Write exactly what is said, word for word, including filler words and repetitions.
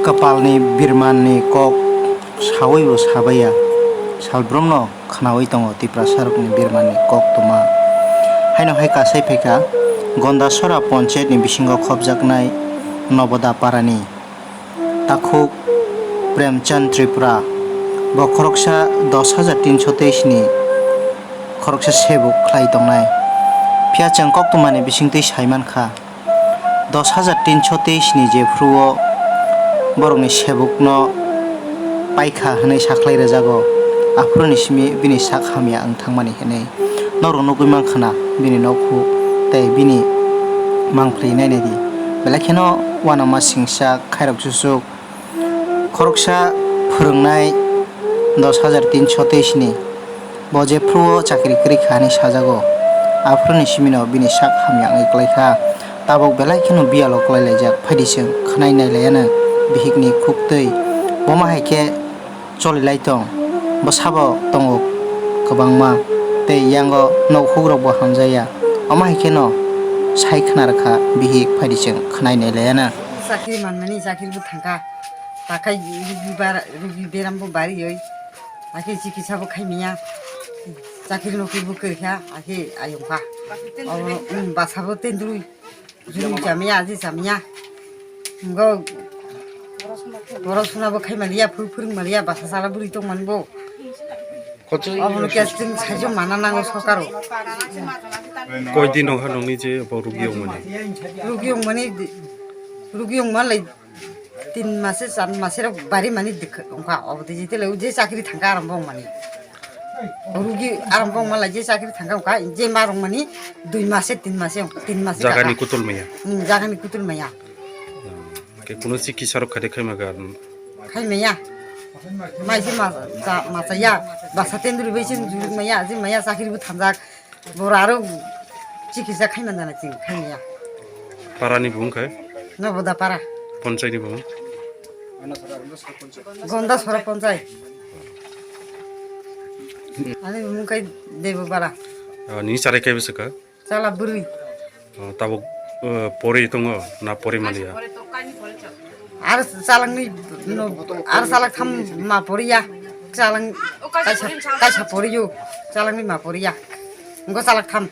Kwpalni birmanni kok sawibo sabaiya, salbrumno khnawi tongo Tiprasarokni birmanni koktwma. Haino hai kasai phaikha Gondasora Panchayatni bisingo khopjaknai Noboda Parani takhuk Premchand Tripura. Bo khoroksa dos hajar tinso teis ni khoroksa sebuk khlai tongnai. Phiya chwng koktwmani bisingtwi sai mankha, dos hajar tinso teis ni jephru o borokni sebukno paikha hwnwi sakhlai rwjago, aphuruni simi bini sak hamya wng thangmani hwnwi norok nugwi mankha na bini nokhuk tei bini mangpli nainai di. Belai kheno uanama singsa khairok chuchuk. Khoroksa phwrwngnai dos hajar tinso teis ni bo jephru o chakri kwrwi kha hwnwi sajago. Aphuruni simino bini sak hamya wngwi kwlai kha. Tabuk belai kheno biyalo kwlai laijak, phaidi chwng khwnai nai laiya no bihikni khuktwi. Bomo hai khe choli lai tong, bwsabo tongo kwbangma, tei yango nok hukrokbo hamjaya. Omo hai kheno sai khna rwkha bihik, phaidi chwng khwnai nai laiya no. Chakri manmani chakri bo thangkha, takhai rugi bara-, rugi beram bo barioi, akhe chikitsa bo khai manya, chakri nokri bo kwrwikha, akhe ayungkha. Oro, um, basa bo tendrui, jurui chamaya, aji chamaya. Ngo borok suna bo khai maliya, phuru phuru maliya, basa sala bwrwi tong mani bo. Obono khe chwng saijo mana nango sokaro. Koi din wngkha nongni je bo rugi wngmani? Rugi wngmani, rugi wngma lai tin mase, char mase rok bari mani dikha wngkha. Obo de jete lai je chakri thangkha aram bo wngmani. Rugi aram bo wngma lai je chakri thangkha wngkha, je ma rwngmani dui mase, tin mase, tin mase Jagani kaka. Kutul maya? Hmm, jagani kutul maya. Ke kuno chikitsa rok khade khai maga? Khai maya. Mai se ma-, cha-, machaya. Basa tenduri bai se juruk maya, je maya chakri bo thanjak. Boro aro chikitsa khai manjana chwng khai maya. Parani bumung khai? Noboda para. Ponchai ni bumung? Gonda sora ponchai. Ani bumung khai Debo bara. Ah, ni chare kai bwswk kha? Chala bwrwi. Oh, tabuk, eh, pori tongo na pori maliya? Ar chalangni no, ar chalak tham ma poriya. Chalang kaisa, kaisa poriyo. Chalangni ma poriya. Ngo chalak tham.